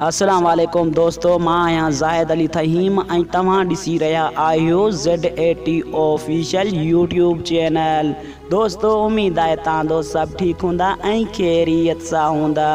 السلام عليڪم دوستو مان آهيان زاهد علي ٿهيم ۽ توهان ڏسي رهيا آهيو Z A T official YouTube channel دوستو اميد آهي توهان دوست سڀ ٺيڪ هوندا ۽ خيريت سان هوندا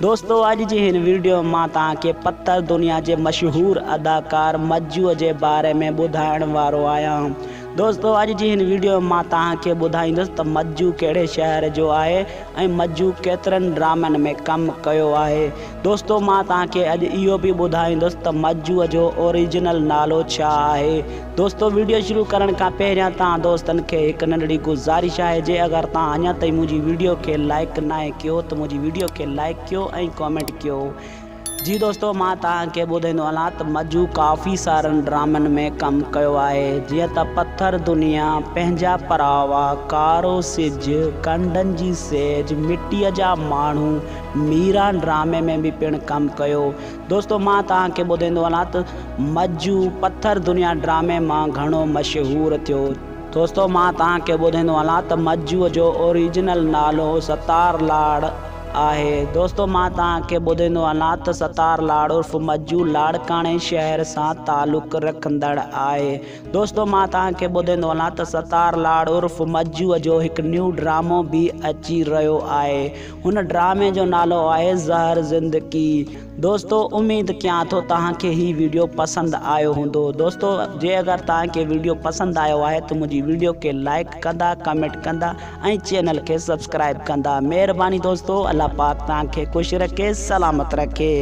دوستو اڄ جي هن وڊيو ۾ مان توهان کي پٿر دنيا جي مشهور اداڪار مجو جي باري ۾ ٻڌائڻ وارو آهيان دوستو اڄ جي هن وڊيو ۾ مان توهان کي ٻڌائيندس ته مجو ڪهڙي شهر جو آهي ۽ مجو ڪيترن ڊرامن ۾ ڪم ڪيو آهي. دوستو مان توهان کي اڄ اهو به ٻڌائيندس ته مجو جو اوريجنل نالو ڇا آهي. دوستو وڊيو شروع ڪرڻ کان پهريان توهان دوستن کي هڪ ننڍڙي گذارش آهي جي اگر توهان اڃا تائين منهنجي وڊيو کي لائيڪ ناهي ڪيو ته منهنجي وڊيو کي لائيڪ ڪيو ۽ ڪامينٽ ڪيو. جي دوستو مان توهان کي ٻڌائيندو هلان ته مجو ڪافي سارن ڊرامن ۾ ڪم ڪيو آهي جيئن ته پٿر دنيا، پنهنجا پراوا، ڪارو سج، ڪنڊن جي سيج، مٽيء جا ماڻهو، ميران ڊرامي ۾ به پڻ ڪم ڪيو. دوستو مان توهان کي ٻڌائيندو هلان ته مجو پٿر دنيا ڊرامي مان گهڻو مشهور ٿيو. دوستو مان توهان کي ٻڌائيندو هلان ته مجو جو اوريجنل نالو ستار لاڙ آهي. دوستو مان توهان کي ٻڌائيندو هلان ته ستار لاڙ عرف مجو لاڙڪاڻي شهر سان تعلق رکندڙ آهي. دوستو مان توهان کي ٻڌائيندو هلان ته ستار لاڙ عرف مجو جو هڪ نيو ڊرامو به اچي رهيو آهي. هن ڊرامي جو نالو آهي زهر زندگي. دوستو اميد ڪيان ٿو توهان کي هي ويڊيو پسند آيو هوندو. دوستو جي اگر توهان کي ويڊيو پسند آيو آهي ته منهنجي ويڊيو کي لائيڪ ڪندا ڪمينٽ ڪندا ۽ چينل کي سبسڪرائيب ڪندا مهرباني دوستو الله پاڪ توهان کي خوش رکي سلامت رکي.